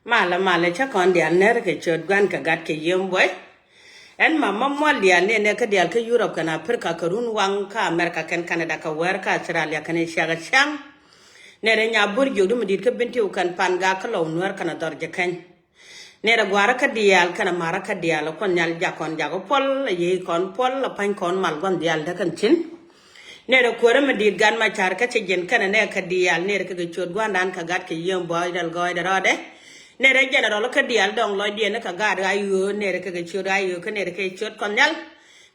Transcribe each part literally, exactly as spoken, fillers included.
Malɛ malɛ, cä kɔn diaal ner kɛ ciöt Gua̱n kɛ Gat kɛ Yiëë Buɔy. Ɛn mama mual diaal ni nɛ kä diaal kä Europe kɛn Africa kɛ run waŋ kä America kɛn Canada kɛ wäär kä Australia kɛn Asia kɛ cäŋ. Nɛ rɛ nya bur jiök di mi di̱i̱t kä Bentiu kɛn Pangak kä Lɔw Nuäär kɛn Dhɔr Jɛ Kɛny. Nɛ rɛ gua̱a̱rä kä diaal kɛn ma̱rä kä diaal, Kuɔth Nhial jak kɔn jak puɔl, yiëë kɔn puɔl, pa̱ny kɔn mal gua̱n diaal dee kɛn cin. Nɛrɛ kuäärä mi di̱i̱t Gat Macar kä ci ji̱n kɛnɛ nɛ kɛ diaal, nɛrɛ kɛ kɛ ciöt Gua̱ndan kɛ Gat kɛ Yiëë Buɔy dɛl gɔɔydɛ rɔɔdɛ. Nɛrɛ general kä diaal dɔŋ lɔcdiɛn kɛ Gat Ɣa̱ Yio̱o̱, nɛrɛ kɛ kɛ ciöt Ɣa̱ Yio̱o̱ kä nɛrɛ kɛ ciöt Kuɔth Nhial.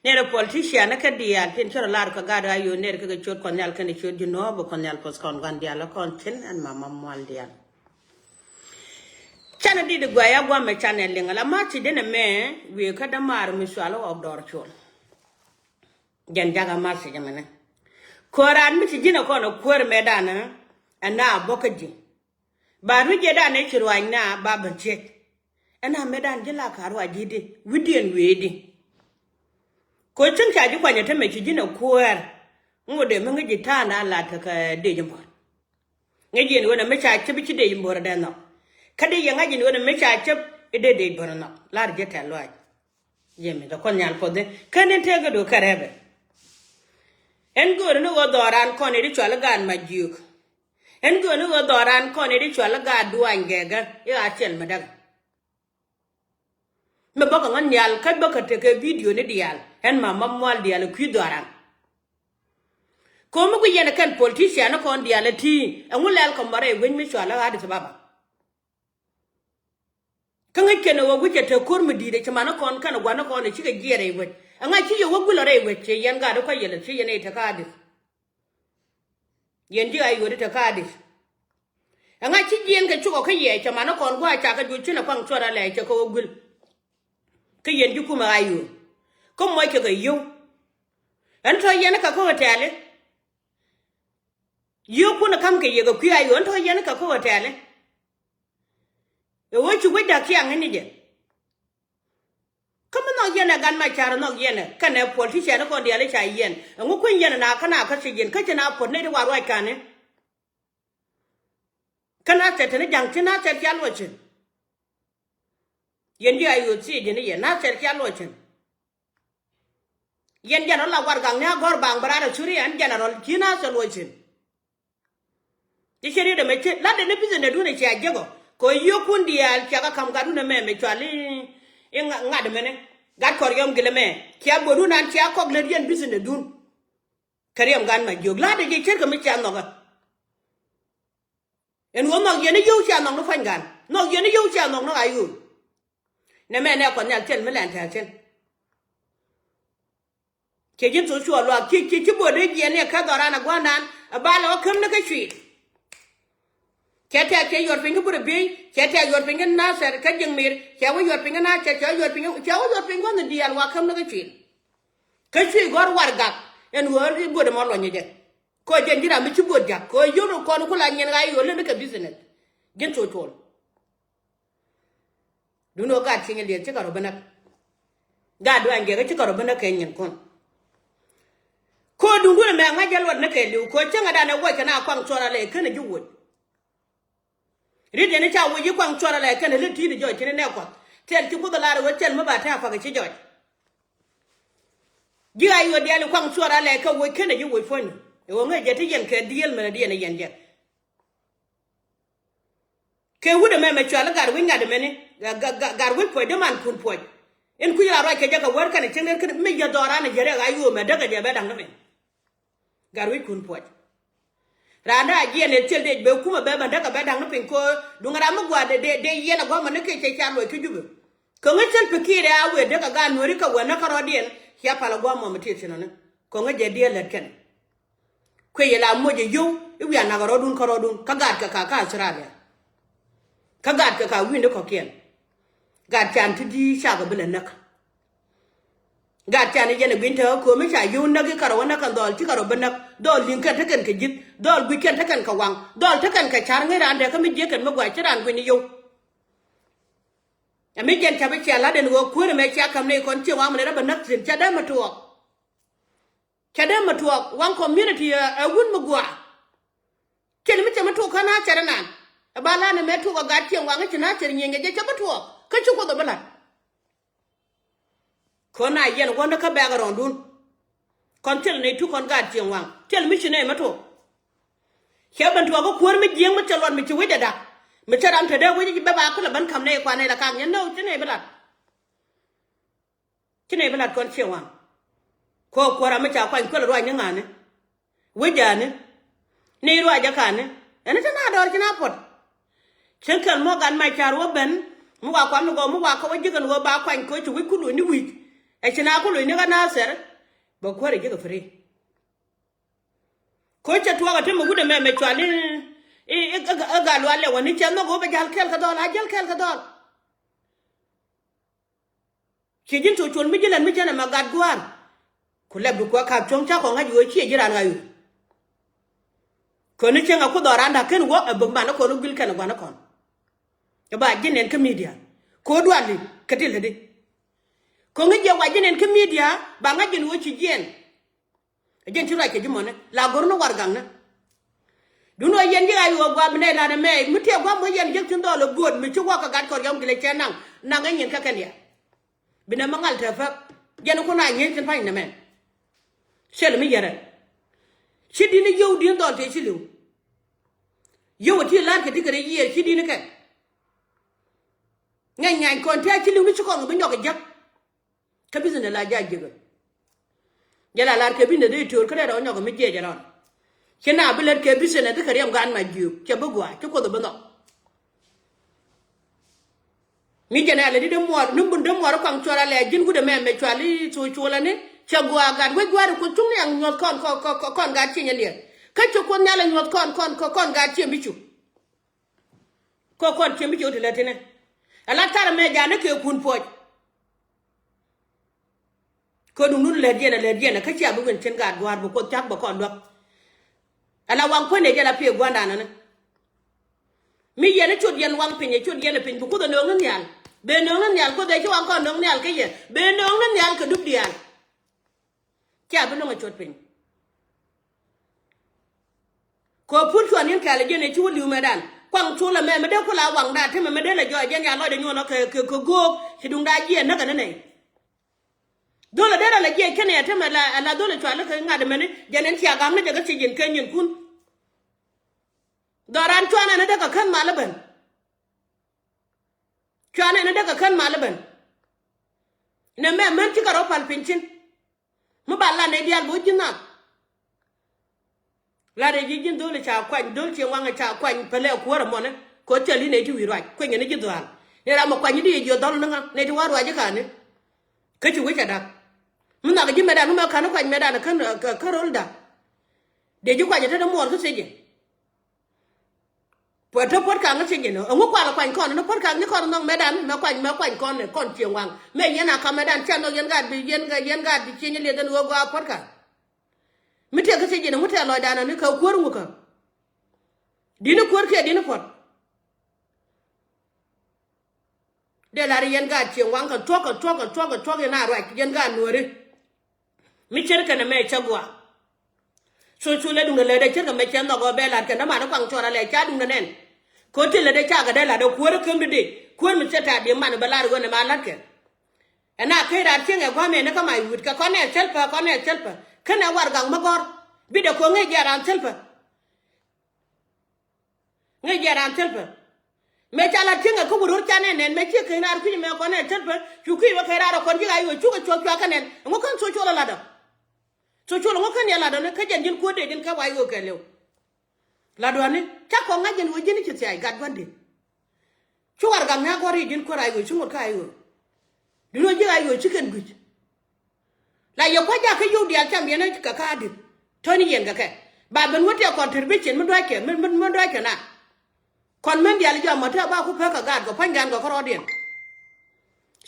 Nɛrɛ politician kä diaal tin cä rɔ lar kɛ Gat Ɣa̱ Yio̱o̱, nɛrɛ kɛ kɛ ciöt Kuɔth Nhial kɛnɛ ciöt Jinub, Kuɔth Nhial puɔth kɔn gua̱n diaal kɔn cin ɛn mama mual diaal. Canɛ dit guay a guamɛ canɛ liŋ ala ma ti denɛ mɛ wiee kä dämaar mi cual ɣɔk dɔɔr col. Jɛn jakä message mɛnɛ. Kuäär an mi ci ji̱n ɛ kɔn ɛ kuäär mɛ danɛ ɛ na bä kä ji̱. Ba rui̱c jɛ danɛ ci ruac na ba bä ciec. Ɛ na mɛ dan ji̱ la ka ruac ji̱ di wi̱diɛn wi̱i̱ di. Ko cieŋ ca ji̱ kuanyɛ te mɛ ci ji̱n ɛ kuäär. Ŋot dee mi ŋi̱c ji̱ ta̱a̱n a la tekɛ dee ji̱ mɔr. Ŋäc yɛn wen a mi ca cäp i̱ ci dec in bo̱rä dee nhɔk. Kä dee yɛ ŋa̱c yɛn wen a mi ca cäp i̱ dee dec bo̱rä nhɔk. Lar jɛ tɛ̈th lɔaac. Yɛ mi dee kuɔth nhial puɔth dee kä ni tëëk i̱ do̱ kɛ rɛpɛ. Ɛn göörä ni ɣöö dhɔran kɔn i̱ di cual i̱ gaat mac jiök. Ɛn göörä ni ɣöö dhɔran kɔn i̱ di cual i̱ gaat duany gɛgä i̱ ɣaa thil mi däk. Mi bäkɛ ŋä nhial kä bäkɛ tekɛ video ni diaal ɛn ma ma mual diaal ɛ kui̱ dhɔran. Ko̱mi gui yɛn ɛ kɛn politician ni kɔn diaal ɛ ti ɛŋu lɛl kɛ mɔrɛ i̱ wec mi cual ɛ Addis Ababa. Kä ŋäc kɛn ɛ ɣöö wi̱cɛ te ko̱r mi di̱i̱t ɛ ci man ni kɔn kɛn ɛ gua̱n ni kɔn ɛ cikɛ jiɛɛr ɛ i̱ wec ɛŋa ci yɛ wä guil ɛ rɛy wec ci yɛn gaat ɛ kɔc yɛl ɛ ci yɛn ɛ i̱ te kä Addis. Yɛn ji̱ a yuɔ̱t i̱ te kä Addis. Ɛŋa ci jiɛɛn kɛ cukɔ kä yɛ cɛ man ni kɔn gua̱a̱ cakɛ juɔc cin ɛ kuaŋ cuɔt alɛ cɛ kɛ wä guil. Kä yɛn ji̱ kumɛ a yuɔ̱t kä muɔc kɛ kɛ yio̱w. Ɛn tɔ̱ yɛn kä kä hotel i̱ yio̱w kun ɛ ka̱m kɛ yɛ kɛ kui̱ a yuɔ̱t ɛn tɔ̱ yɛn kä kä hotel i̱. Ɛ ɣöö ci wec da̱k ciaŋ i̱ ni jɛ. Kä mi nhɔk yɛn ɛ gan ma car nhɔk yɛn ɛ kɛnɛ politician kɔn diaal i̱ ca yɛn ɛŋu kueny yɛn ɛ na kä na kä ci yɛn kä ci na puɔt nɛy ti wa ruac ka̱n i̱. Kä na thɛt teni ja̱ŋ ti na thɛt cia luɔc cin. Yɛn ji̱ a yo̱o̱th thiec jin i̱ yɛn na thɛt cia luɔc cin. Yɛn jɛn rɔ la warɛgak ni a gɔ̱r baŋ bä raar a curi ɛn jɛn a rɔl ci na thɛt luɔc cin. Ti ci riet ɛmɛ ci lat ɛn i̱ business dun ɛ cia jiäk ɔ kɛ ɣöö yiökun diaal cia kɛ ka̱m gatdun ɛmɛ mɛ cual i̱ ŋa̱t ɛmɛni. Gat kɔr yɔm gilɛ mɛ cia buɔ̱dun an cia kɔk lät yɛn business dun. Kɛ riɛm gan ma jiök la̱tdɛ jɛ ce̱tkɛ mi cia nhɔkä. Ɛn ɣöö nhɔk yɛn i̱ yio̱w cia nhɔk ni pua̱ny gan nhɔk yɛn i̱ yio̱w cia nhɔk ni ɣa̱c ɣöö. Nɛ mɛ nɛ kuɔth nhial thil mi lɛn tɛ̈th thi̱n. Ciɛ ji̱n thok cuɔɔl luaak ci ci ci buɔt dee jiɛn ni ɛ kɛ dhɔran ɛ gua̱ndan ɛ bal ɛ wä käm ni kä cuil. Cɛ tɛk cɛ yuɔr piny kä burɛ biey cɛ tɛk yuɔr piny kä nathɛr kä jiŋ mir cɛ wä yuɔr piny kä nathɛr cɛ wä yuɔr piny cɛ wä yuɔr piny gua̱n ni diaal wa käm ni kä cuil. Kä cuil gɔ̱r warɛgak ɛn ɣöö i̱ buɔt ɛmɔ luɔ̱nyɛ jɛ. Kɔ jɛn ji̱ ram mi ci buɔt jak kɔ yio̱w ni kɔn kula nyin ɣa̱c ɣöö leni kɛ business. Ji̱n thok cuɔɔl. Duundɛ ɣöö gaat cieŋ lieth cikɛ rɔ bi näk. Gaat duany gɛk cikɛ rɔ bi näk kɛ nyinkun. Ko̱ duundun ɛmɛ ŋa̱c jɛ luɔt ni kɛ li̱w ko̱ cäŋɛ danɛ wuɔc kɛ na kuaŋ cuɔr alɛ känɛ ji̱ wuɔc. Ri̱t yɛn i̱ ca wuɔc i̱ kuaŋ cuɔr alɛ känɛ lät ti̱i̱t i̱ jɔc cin inɛ kuath thil ci Kuoth ɛ lar i̱ wee thil mi ba tɛ̈ a pa̱k i̱ ci jɔc. Ji̱ a yuɔt diaal i̱ kuaŋ cuɔr alɛ kɛ wuɔc känɛ ji̱ wuɔc puɔ̱nyni. I̱ wä ŋäc jɛ ti yɛn kɛ diëël mɛnɛ diɛn i̱ yɛn jɛ. Kɛ wut ɛmɛ mɛ cual i̱ gat wi̱c ŋa̱t ɛmɛni. Gat wi̱c puɔ̱c dämankun puɔ̱c. In kui̱ la ruac kɛ jɛ kɛ wär kɛnɛ cieŋ ner kɛn mi yɛ dhɔran ɛ jiɛt ɛ ɣa̱c ɣöö mɛ däkɛ jɛ bɛ da̱ŋ ni piny. Gat wi̱ckun puɔ̱c. Raan dee a jiɛn ɛ thil dee bɛ kumɛ bɛ bɛ däkɛ bɛ da̱ŋ ni piny kɛ ɣöö duŋ ram mi gua̱a̱r dee dee yɛn ɛ gua̱a̱mɛ ni kɛ cɛ ca luɔc kä Jubɛ. Kɛ ŋäc thil pikiirɛ a wëë däkɛ gaat nuääri kɛ wä näk kärɔɔdiɛn cia pal ɛ gua̱a̱mɛ mɔ mi tiet cinɔni. Kɛ ŋäc jɛ diëë lät kɛn. Kuëë yɛ la moc ɛ yio̱w i̱ wiaa nak ɛ rɔ̱dun kä rɔ̱dun kä gaatkɛ ka kä Australia. Kä gaatkɛ ka wi̱i̱ni kɔ̱kiɛn. Gaat can ti di̱i̱t cakɛ bi lɛ näk. Gaat can i̱ yɛn ɛ gui̱ny te ɣä köömi ca yio̱w näk i̱ kärɔ̱ wä näk kɛn dhɔl ci kärɔ̱ bi näk dhɔl li̱ŋ kɛn te kɛn kɛ ji̱th dhɔl gui̱c kɛn te kɛn kɛ waŋ dhɔl te kɛn kɛ ca̱r ŋäc raan dee kä mi jiäk kɛn mi gua̱c ci raan gui̱ny i̱ yio̱w. Ɛ mi jɛn ca bi cia la̱t ɛn ɣöö kuäär ɛmɛ cia ka̱m nɛy kɔn cieŋ waŋ mi lɛ rɔ bɛ näk thi̱n ca dee mi tuɔɔk. Ca dee mi tuɔɔk waŋ community ɛ wun mi gua̱a̱. Cɛn mi cɛ mi tuɔɔk kä na cɛ rɛ naan. Ɛ ba lan ɛmɛ tuɔk ɛ gat cieŋ waŋ i̱ ci na cɛr nyieny kɛ jɛ cɛ bi tuɔɔk kä ci Kuoth ɛ bi lat. Kɔn a yɛn wäni kä bɛ̈ɛ̈k rɔɔdun. Kɔn thil ni tuk kɔn gaat cieŋ waŋ thil mi ci nɛy mi tok. Cɛ ben tuɔɔk kä kuäär mi jiäk mi cɛ luɔt mi ci wec ɛ dak. Mi cɛ ram te dee wec i̱ bɛ ba kulɛ ben ka̱m nɛy kuan nɛy la ka̱m yɛn nɛ ci nɛy bi lat. Ci nɛy bi lat kɔn cieŋ waŋ. Kɔ kuäär ram mi ca kuany kuël ruac ni ŋa̱ni. Wecani ni ruacä kani ɛn ti na dɔɔr ci na puɔt. Cieŋ kɛl muɔk gan mac car wä ben mi wa kuam ni gɔw mi wa kä wä ji̱ kɛn wä ba kuany kɛ ci wi̱c ku luny ni wi̱c. Ɛ ci na ku luny ni kä na thɛr bɛ kuäär ɛ ji̱ kɛ free. Ko̱ cɛ tuɔɔk ɛ ti mi wut ɛmɛ mɛ cual i̱ i̱ i̱ i̱ gal lual lɛ wä ni cɛ nhɔk wä bɛ jal kɛl kɛ dhɔl a jal kɛl kɛ dhɔl. Ciɛ ji̱n thok cuɔl mi ji̱ lät mi cän ɛmɛ gat gua̱a̱r. Ku lɛp bi kuɛ ka̱p cuɔ̱ŋ ca kɔŋ ŋa̱c ɣöö ciɛ ji̱ raan ɣa̱c ɣöö. Käni cieŋ a ku dhɔran da̱k ken wä ɛ bäk man ɛ kɔn wä guil kɛn ɛ gua̱n ɛ kɔn. Ɛ ba ji̱n ɛn kä midia ko̱ duali kɛ ti lätdi. Ko̱ ŋi̱c jɛ wa ji̱n ɛn kä midia ba ŋa̱c ji̱n ɣöö ci jiɛn. Ɛ jɛn ci ruac kɛ ji̱ mɔni la go̱r ni warɛgakni. Dun ɣöö yɛn ji̱ ɣa̱c ɣöö gua̱a̱m mi nɛy la̱t ɛmɛ mi tiɛɛk gua̱a̱m ɣöö yɛn jek thi̱n dhɔl ɛ gööt mi ci wä kɛ gat kɔr yɔm gilɛ cɛ naŋ naŋ ɛ nyin kä kɛn yɛ. Bi nɛ mi ŋal te päk jɛn kun a nyieny thi̱n pa̱ny nɛmɛ. Cɛl mi yɛrɛ ci di̱n i̱ yio̱w di̱n dhɔl tëë ci li̱w. Yio̱w ɛ ti la̱r kɛ ti kɛ rɛy yiëër ci di̱n ikɛn. Ŋɛny ŋɛny kɔn tëë ci li̱w ni ci kɔn kɛ bi nyɔk kɛ jäk. Kä business la ja̱ jiäkä. Jɛ la lar kɛ business dee tiöör kä dee rɔ nyɔk mi jiɛc rɔn. Ci na bi lät kɛ business dee kɛ riɛm gan ma jiök cɛ bi gua̱a̱ ci Kuoth bi nhɔk. Mi jɛn ɛ lɛ di dee muɔɔr ni bun dee muɔɔr kɔaŋ cuɔr alɛ ji̱n wut ɛmɛ mɛ cual i̱ thok cuɔl ani cɛ gua̱a̱ gat wec gua̱a̱r i̱ Kuoth cuŋ ni aŋ nyuɔth kɔn kɔn kɔn gat cieny aliɛth. Kä ci Kuoth Nhial ɛ nyuɔth kɔn kɔn kɔn gat cieny bi cu. Kɔ kɔn ciɛ mi ci ɣöö ti lät tinɛ. Ala thar ɛmɛ ja̱a̱n ni kɛ kun puɔc. Kä duŋdun lät yɛn ɛ lät yɛn ɛ kä cia bi win cin gaat gua̱a̱r bi Kuoth cak bɛ kɔn luäk. Ala waŋ kuändɛ jɛ la piɛ gua̱ndanä ni. Mi yɛn i̱ cot yɛn waŋ piny ɛ cot yɛn ɛ piny bi Kuoth ɛ nööŋ ni nhial. Bee nööŋ ni nhial Kuoth ɛ ci waŋ kɔn nööŋ nhial kä yɛ bee nööŋ ni nhial kɛ dup diaal. Cia bi lo̱ŋ a cuɔt piny. Kɛ pur cuɔn in kɛl a jiɛn ɛ ci wä li̱w mɛtdan kuaŋ col ɛmɛ mi dee kula waŋda temɛ mi dee lɛ jɔɔc jiɛn ya lɔcdɛ nyuɔn ɔ kɛ kɛ kɛ go̱o̱k ci duŋda jiɛn näk ɛn nɛy. Dhol a dee rɔ lɛ jiɛc kɛn ɛ temɛ la la dhol a cual kɛ ŋa̱t ɛmɛni jiɛn ɛn cia gam ni jɛ kä ci jiɛn kɛ nyinkun. Dhɔran cuan ɛn dee kɛ kän mal ɛ ben. Cuan ɛn dee kɛ kän mal ɛ ben. Nɛ mɛ män cikɛ rɔ pal piny cin. Mi ba lat nɛy diaal bi wä ji̱ nhak. Lat ɛ ji̱ ji̱n dholi ca kuany dhol cieŋ waŋ ca kuany pälɛ kuäär ɛmɔni. Kɛ ɣöö thil i̱ nɛy ti wi̱i̱ ruac kueny kɛn ji̱ dhuaal. Ni ram ɛ kuany i̱ di yɛ jiɔth dhɔl ni ŋa nɛy ti wa̱a̱ ruac i̱ ka̱ni. Kä ci wec ɛ dak. Mi nhak ji̱ mɛtdan mi mɛ ka̱n kuany mɛtdan kä kä ro̱l dak. Dee ji̱ kuany ɛ te dee muɔɔr kä thiec jɛ. Puɔt te puɔ̱t kaŋ kä thiec jɛ ni ɛŋu kual ɛ kuany kɔn ni puɔ̱t kaŋ ni kɔn nhɔk mɛtdan mɛ kuany mɛ kuany kɔn ni kɔn cieŋ waŋ mɛ yɛn a ka̱m mɛtdan cɛ nhɔk yɛn gaat bi yɛn gaat yɛn gaat bi cieŋ lieth ɛn ɣöö gɔaa puɔ̱t kaŋ. Mi tëë kä thiec jɛ ni ŋu tëë lɔcdan ni kɛ kuäär ŋu kä. Di̱t ni kuäär kiɛ di̱t ni puɔ̱t. Dee lar yɛn gaat cieŋ waŋ kɛ thuɔ̱k kɛ thuɔ̱k kɛ thuɔ̱k kɛ thuɔ̱k yɛn a ruac yɛn gaat nuääri. Mi ce̱tkɛ nɛmɛ cä gua̱a̱. Thok cuɔl ɛ duŋdɛ lät ɛ ce̱tkɛ mɛ cɛ nhɔk ɣöö bɛ la̱t kɛn däman ɛ kuaŋ cuɔr alɛ ca duŋdɛ nɛn. Kɛ ɣöö ti lät ɛ cakɛ dee la̱t ɛ kuäär ɛ käm di dee kuäär mi cɛ ta̱a̱ diɛ man ɛ bɛ la̱r ɣöö nɛ ma la̱t kɛn. Ɛn a kec raar cieŋ ɛ gua̱a̱m ɛn ɛ kä mac wi̱i̱t kɛ kɔn ɛ thilpä kɔn ɛ thilpä känɛ warɛgak mi gɔ̱r. Bi dee ko̱ ŋäc jɛ raan thilpä. Ŋäc jɛ raan thilpä. Mëë ca lat cieŋɛ kä wut ro̱r ca nɛn nɛn mëë ciɛ keny raar kui̱c mɛ kɔn nɛn thilpä cu kui̱c wä keny raar ɛ kɔn ji̱ ɣa̱c wee cukɛ cuɔk cuak kä nɛn ɛŋu kän thok cuɔl ɛ latdɔ. Thok cuɔl ɛŋu kän yɛ latdɔ ni kä jɛn ji̱n kuäär dee ji̱n kä wa̱c ɣöö kɛɛliw. Latdɔani ca kɔn ŋa̱c jɛn wee ji̱n i̱ ci thia̱a̱c gat gua̱n dee. Cu warɛgak ni a gɔ̱r i̱ ji̱n kuäär ɣa̱c wee cu ŋot kä ɣa̱c ɣöö. Duŋni ji̱ ɣa̱c ɣöö ci kɛn gui̱c. La yɛ kua̱c jakä yio̱w diaal cam yɛn ɛ kɛ ka̱a̱dit. Täni yɛn kɛ kɛ ba ben wä tiɛ kɔn tɛr bi cien mi dua̱ckɛ mi mi mi dua̱ckɛ na. Kɔn män diaal jɔam mɔ te ba ku pek kɛ gaat kɛ pua̱ny gan kɛ kärɔɔdiɛn.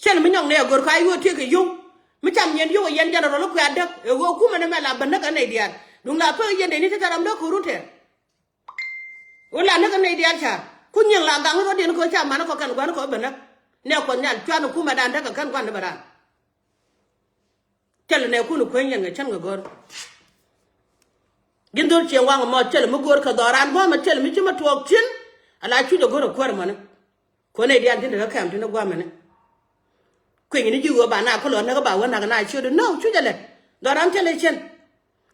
Cɛn mi nyɔk nɛ ɛ gör ka yio̱w tiek kɛ yio̱w. Mi cam yɛn yio̱w ɛ yɛn jɛn rɔl i̱ kuɛ adäk ɛ ɣöö kumɛ ni mɛ la ben näk ɛ nɛy diaal. Duŋ la pek yɛn dee ni te thɛr ram däk ko̱run tɛɛr. Wun la näk kä nɛy diaal ca̱a̱r ku nyiëŋ la gaŋ rɔ̱diɛn kɛ ɣöö ca man kɔ kɛn gua̱n kɔ ben näk. Nɛ kuɔth nhial cuan kumɛdan tekɛ kän gua̱n ni bɛ raan. Thilɛ nɛ kun kueeny yɛn kɛ cän kɛ gör. Ji̱n dhol cieŋ waŋ mɔ thilɛ mi gör kɛ dhɔran gua̱a̱mɛ thilɛ mi ci mɛ tuɔɔk thi̱n. Ala cuc a go̱r a kuäär mani. Kuäär nɛy diaal tin te kä kɛm tin a gua̱a̱mɛni. Kuinyni ji̱ ɣöö ba na kä lɔ näk ba wä nak na ciötdu nä cuc a lɛt. Dhɔran thilɛ cien.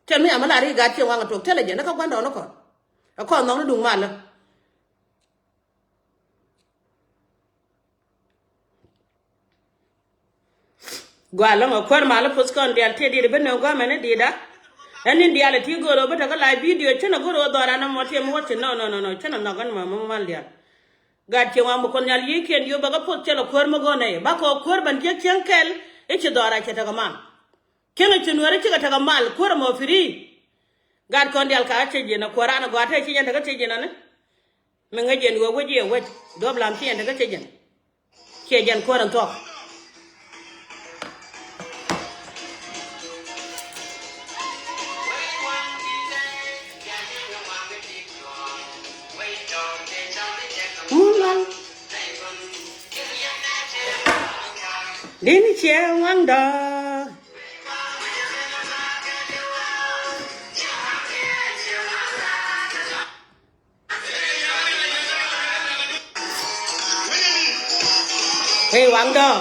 Thil mi ama la ri gat cieŋ waŋ a tuɔk thilɛ jɛ ni kä gua̱ndɔɔŋni kɔn. Ɛ kɔn nhɔkni duŋ malä. Gua̱a̱ lɔ̱ŋ a kuäär mal a puɔth kɔn diaal tiɛ diet bi nööŋ gɔmɛn i̱ diet a. Ɛn in diaal a ti go̱o̱r ɣöö bi tekɛ la bidio cin a go̱o̱r ɣöö dhɔran a mɔ tiɛ mi wä ci nɔ nɔ nɔ nɔ cin a nhɔk ɛn mɔ mi mal diaal. Gat cieŋ waŋ bi kɔn nhial yiëëkiɛn yio̱w bɛ kɛ puɔth cɛ lɛ kuäär mi go̱o̱r nɛy bakɔ kuäär ban jiäk cieŋ kɛl i̱ ci dhɔra cɛ tekɛ mal. Cieŋ i̱ ci nuäär i̱ cikɛ tekɛ mal kuäär ɛmɔ fi̱ri. Gat kɔn diaal ka cɛ jiɛn a kuäär an a gɔaa te ci jɛn tekɛ cɛ jiɛn ani. Mi ŋäc jɛn ɣöö wec iɛ wec duɔ̱p lam ci jɛn tekɛ cɛ jiɛn. Ciɛ jɛn kuäär ɛn thuɔ̱k. Ŋun lɔl. Dini ciɛ waŋ dɔ̱. Hey, waŋ dɔ̱.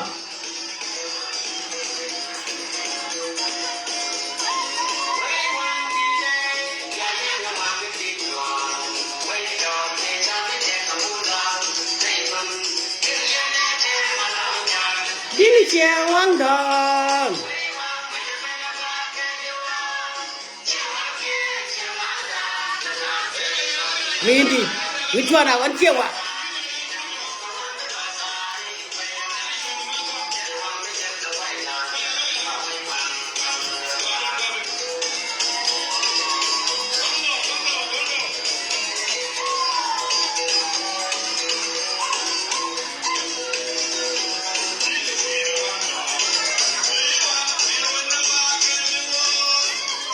Dini ciɛ waŋ dɔ̱ŋ. Mindi, mi cuɔn a ɣɔn ciɛ waŋ.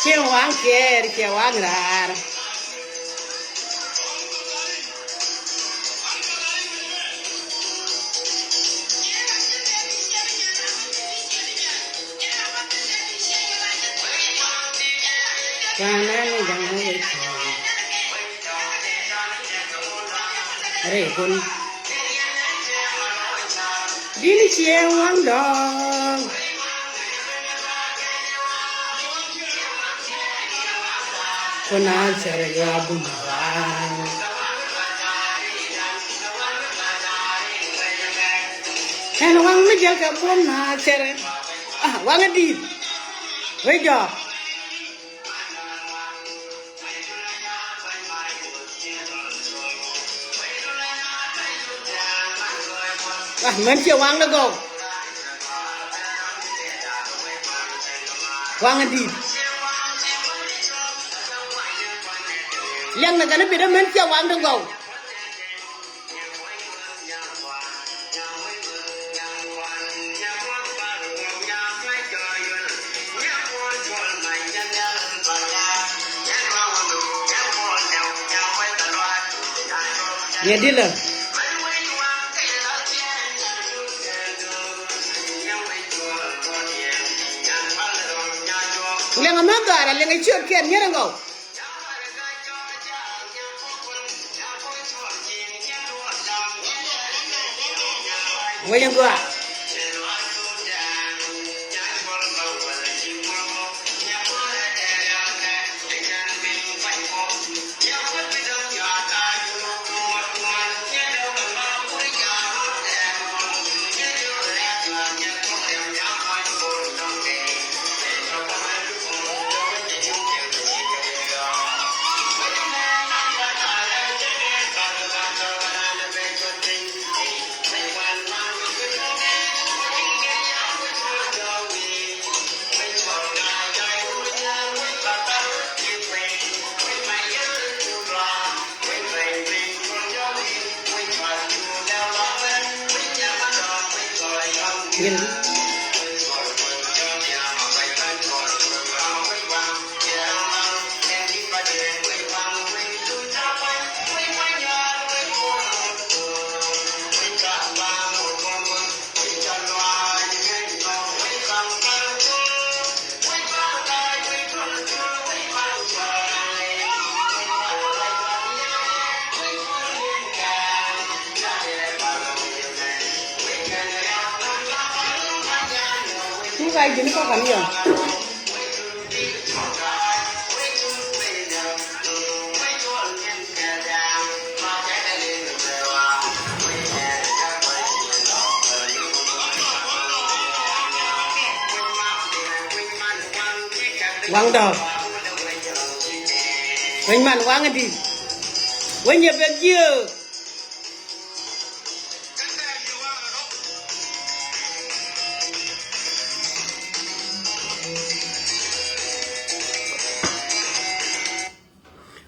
Cieŋ waŋ kiɛɛr, cieŋ waŋ raar. Kuanɛ ni jaŋ wec. Rɛy kun. Dini ciɛ waŋ dɔ̱ŋ. Kuna cɛrɛ yua bun waŋ. Ɛn waŋ mi jɛl kɛ bun na cɛrɛ. Ah, waŋ a di̱i̱t. Wec jɔɔk. Ah, mɛn ciɛ waŋ ni gɔw. Waŋ a di̱i̱t. Liɛŋ ni kɛn i̱ bit ɛ mɛn ciɛ waŋ ni gɔw. Yɛ dilä. Liɛŋ amä dhɔaar a liɛŋ a ciöt kiɛn mi̱et ɛn gɔw. Wec in gɔaa. Ka ji̱n kɔk kɛ miɔn. Waŋ dɔ̱ɔ̱k. Wec man waŋ di. Wec nyɛ bek jiö.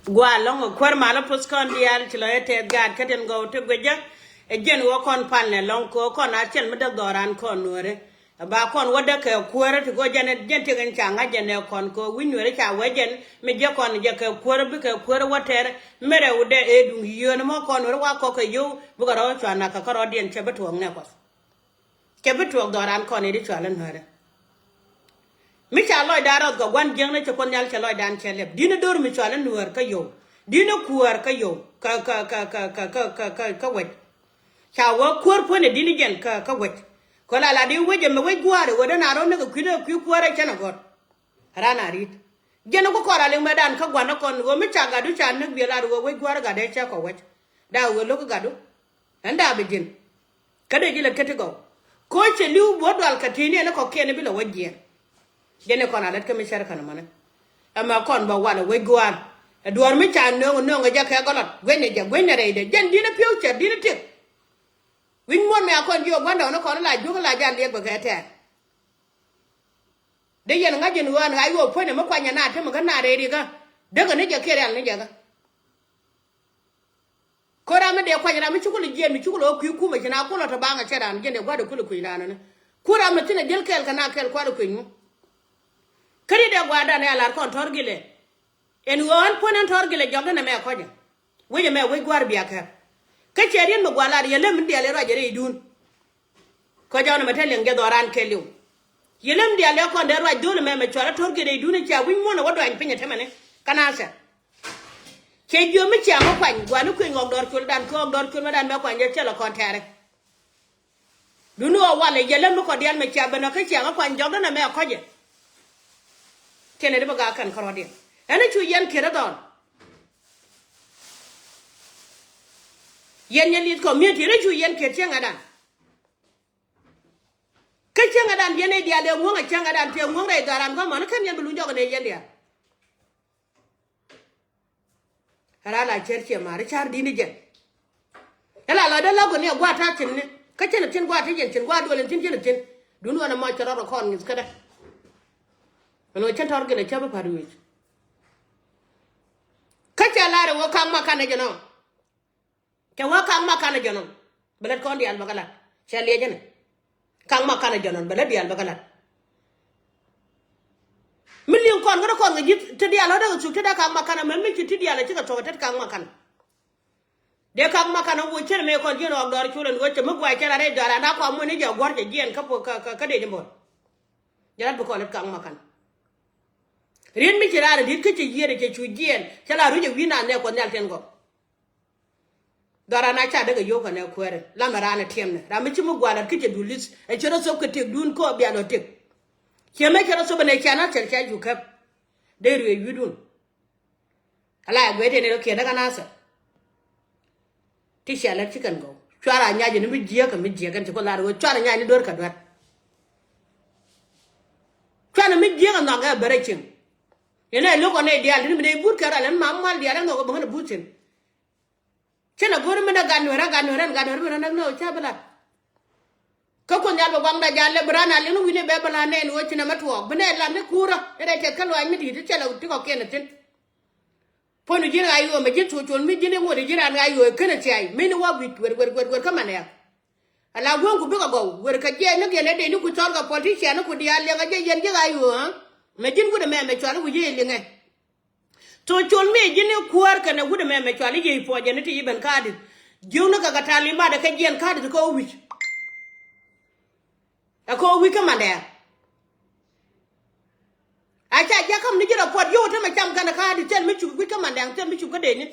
Gua lɔŋ kuäär malä puth kɔn diaal ci lɔ yɛ tɛth gaat kä tin gɔw ti guecä. Ɛ jɛn wä kɔn pal nɛ lɔŋ kɛ wä kɔn a cɛl mi däk dhɔran kɔn nuɔrɛ. Ba kɔn wä däk kɛ kuäärä ti go̱o̱r jɛn, jɛn tiek in ca ŋa̱c jɛn ɛ kɔn kɛ wi̱ny nueeri ca wee jɛn mi jɛ kɔn jɛ kɛ kuäärä bikɛ kuäärä wä tɛɛrɛ. Merɛ wudɛ ëë duŋ yio̱o̱n mɔ kɔn nueeri wa kɔk kɛ yio̱w bikɛ rɔ cua nak kɛ kärɔɔdiɛn cɛ bi tuɔɔk nɛ kuɔth. Cɛ bi tuɔɔk dhɔran kɔn i̱ di cua lä nueerä. Mi ca lɔcdan rɔth kɛ gua̱n jiäkni cɛ kuoth nhial cɛ lɔcdan cɛ lɛp di̱n i̱ do̱r mi cua lä nueer kä yio̱w. Di̱n i̱ kuäär kä yio̱w kä kä kä kä kä kä kä kä wec. Ca wä kuäär puɔ̱nydɛ di̱t ni jɛn kä, kä wec. Kɔ la la di wec ɛmɛ wec gua̱a̱r ɛ ɣöö dee na rɔ näk ɛ kui̱n ɛ kui̱ kuäär ɛ cɛn ɛ gɔ̱r. Ran a ri̱t. Jɛn ɛ ku kɔr a liŋ mɛtdan kä gua̱n ɛ kɔn ɣöö mi ca gatdu ca näk biɛ lar ɣöö wec gua̱a̱r ɛ gatdɛ cɛ kɔ wec. Daa ɣöö lo̱k ɛ gatdu. Ɛn daa bi ji̱n. Kä dee ji̱ lɛ ket ti gɔw. Ko̱ cɛ li̱w buɔ̱t dual kɛ ti̱i̱ni ɛn ɛ kɔ̱kiɛn i̱ bi lɛ wec jiɛɛn. Jɛn ɛ kɔn a lät kä mi cär kän ɛmɔnɛ. Ɛmɛ kɔn bɛ walɛ wec gua̱a̱r. Ɛ duɔ̱ɔ̱r mi ca nööŋ nööŋ ɛ jɛ kɛ gɔlɔt guenyɛ jɛ guenyɛ rɛydɛ jɛn di̱n ɛ pi̱w cɛ di̱n ɛ tiek. Wi̱ny muɔ̱n mi a kɔn jiök gua̱ndɔɔŋni kɔn la juäk la jal liɛk bɛ kɛ tɛɛr. Dee yɛn ŋa̱c jɛn ɣöö ɛn ɣa̱c ɣöö puɔ̱nyɛ mi kuanyɛ na temɛ kä na rɛy rikä. Dee kɛ ni jɛ kiɛ rial ni jɛ kä. Ko̱ ram mi dee kuany ram mi cukul jiɛn mi cukul ɣä kui̱ kumɛ ci na kulɔ te baŋ a cɛ ran jɛn dee gua̱dɛ kulɛ kui̱ ran ni. Ku ram mi thin a jiäl kɛɛl kɛ na kɛɛl kua̱dɛ kui̱ ŋu. Kä ri dee gua̱dan ɛ a lar kɔn tɔ̱r gilɛ. Ɛn ɣöö ɣän puɔ̱n ɛn tɔ̱r gilɛ jɔkdä nɛ mɛ kɔcä. Wec ɛmɛ wec gua̱r bia kɛp. Kä cɛ riet mi gua̱r lar yɛ lem in diaal i̱ ruac ɛ rɛydun. Kä jɔn ɛmɛ te liɛŋ jɛ dhɔran kɛɛliw. Yɛ lem diaal i̱ kɔn dee ruac dho̱l ɛmɛ mɛ cual ɛ tɔ̱r gilɛ rɛydun in cia wi̱ny muɔ̱n ɛ wä duany piny ɛ temɛni. Kä nathɛr. Cɛ jiö mi ciaŋ ɛ kuany gua̱ni kui̱ny ɣɔk dɔ̱r culdan kɛ ɣɔk dɔ̱r cul mɛ dan mɛ kuany jɛ cɛ lɛ kɔn tɛɛrɛ. Duni ɣɔw walɛ yɛlɛ mi kɔ diaal mɛ cia ben ɔ kä ciaŋ kä kuany jɔkdä nɛ mɛ kɔcɛ. Kɛnɛ di bä gaak kɛn kärɔɔdiɛn ɛn cu yɛn kiet ɛ dhɔl. Yɛn yɛn li̱th community ni cu yɛn kiet cieŋ ɛ dan. Kä cieŋ ɛ dan yɛn ɛ diaal ɛ ŋuɔ̱ŋ ɛ cieŋ ɛ dan tëë ŋuɔ̱ŋ rɛy dhɔran gɔmɔni kɛn yɛn bi luny jɔk ɛ nɛ yɛn diaal. Ɛ la la cär ciɛ ma̱a̱r i̱ ca̱r di̱n i̱ jɛn. Ɛ la la dee la gɔni ɛ gua̱a̱r ta̱a̱ thi̱n ni kä cin ɛ thi̱n gua̱a̱r ti jɛn cin gua̱a̱r duɔl in thi̱n cin ɛ thi̱n. Dun ɣän ɛ mɔc cɛ rɔɔd ɛ kɔn ŋi̱th kädä. Ɛn ɣän cin tɔ̱r gilɛ cäp i̱ pa̱t wi̱i̱c. Kä cɛ la̱r ɛ ɣöö ka̱ŋ ma kanɛ jɛn ɔ. Cɛ wä ka̱ŋ ma kanɛ jɛn ɔ. Bɛ lät kɔn diaal bä kä lat cɛ liɛcä ni. Ka̱ŋ ma kanɛ jɔnɔn bɛ lät diaal bä kä lat. Mi liŋ kɔn kä dee kɔn kɛ ji̱ ti diaal ɣä dee kɛ thuk ti dee ka̱ŋ ma kanɛ mɛ mi ci ti diaal ɛ cikɛ thuɔ̱k ɛ tet ka̱ŋ ma kanɛ. Dee ka̱ŋ ma kanɛ wä cär mëë kɔn ji̱n ɣɔk dɔɔr culɛ ni ɣä cɛ mi guay cɛ la rɛy dɔɔr an a kɔam muɔ̱n ni jɛ gua̱r cɛ jiɛɛn kä puɔ̱ kä kä dee ji̱ bo̱l. Jɛ lat bi kɔn lät ka̱ŋ ma kanɛ. Riet mi ci raan ɛ di̱t kä cɛ yiëër ɛ cɛ cu jiɛɛn cɛ la ruc ɛ wi̱i̱ naath nɛ kuɔth nhial tin gɔk. Dhɔran a ca däk a yio̱w kɛ nɛ kuäärä lamɛ raan a tiɛmnɛ ram mi ci mi gua̱a̱r lat kä cɛ dul li̱th ɛ cɛ rɔ thop kɛ tëkdun kä ɔ bia lɔ tëk. Ciɛ mɛ cɛ rɔ thop ɛn ɛ ca na̱th cɛr ca cu käp. Dee ruëë wi̱i̱dun. Ala ɛ guɛc tëë ni rɔ kiɛn däk a na̱thɛ. Ti cia lät ci kɛn gɔw cuarɛ a nyac ni mi jiääk kɛ mi jiääk ɛn ci kuoth lar ɣöö cuarɛ nyac ni duer kɛ duer. Cuarɛ mi jiääk ɛ nhɔakɛ ɛ bärɛ cieŋ. Yɛn ɛ lo̱k ɔ nɛy diaal ti ni mi dee but kɛ rɔal ɛn mam mal diaal ɛn nhɔk ɛ bäŋ ɛn ɛ but thi̱n. Cä lɛ go̱r min ɛ gat nueerä gat nueerä ɛn gat nueerä min ɛ näk ni ɣöö cä bi lat. Kä kuoth nhial bɛ guaŋda jal lɛ bi raan a liŋ ni wi̱ni bɛ bɛ la̱t nɛɛni ɣöö ci nɛmɛ tuɔɔk bi nɛy lat ni kuurä. Ɛ rɛy tɛth kä luaac mi di̱i̱t cɛ lɛ ti kɔ̱kiɛn ɛ thi̱n. Puɔ̱ny ji̱n ɣa̱c ɣöö mɛ ji̱n thuɔ̱k cuɔl mi ji̱n i̱ ŋot i̱ ji̱n raan ɣa̱c ɣöö /kenɛ thia̱a̱c mi ni wä wi̱c wer wer wer wer kä manɛ. Ala guäŋku bikɛ gɔw wer kɛ jiɛc ni giɛn ɛ dee ni ku cɔl kɛ politician ni ku diaal liɛŋ ɛ jiɛc yɛn ji̱ ɣa̱c ɣöö ɣä mɛ ji̱n wut ɛmɛ mɛ cɔal i̱ wi̱c i̱ liŋɛ. Thok col mi ji̱n i̱ kuäär kɛnɛ wut ɛmɛ mɛ cual i̱ yiëë puɔ̱cɛ ni ti i̱ ben ka̱a̱di. Jiökni kɛ kɛ ta̱a̱ limaat ɛ kɛ jiɛɛn ka̱a̱di ti kɛ ɣä wi̱c. Ɛ kɛ ɣä wi̱c kä mandɛɛr. A ca jiakäm ni ji̱ rɔ puɔt yio̱w te mɛ cam kɛnɛ ka̱a̱di thil mi cuk wi̱c kä mandɛɛr thil mi cuk kä dee ni.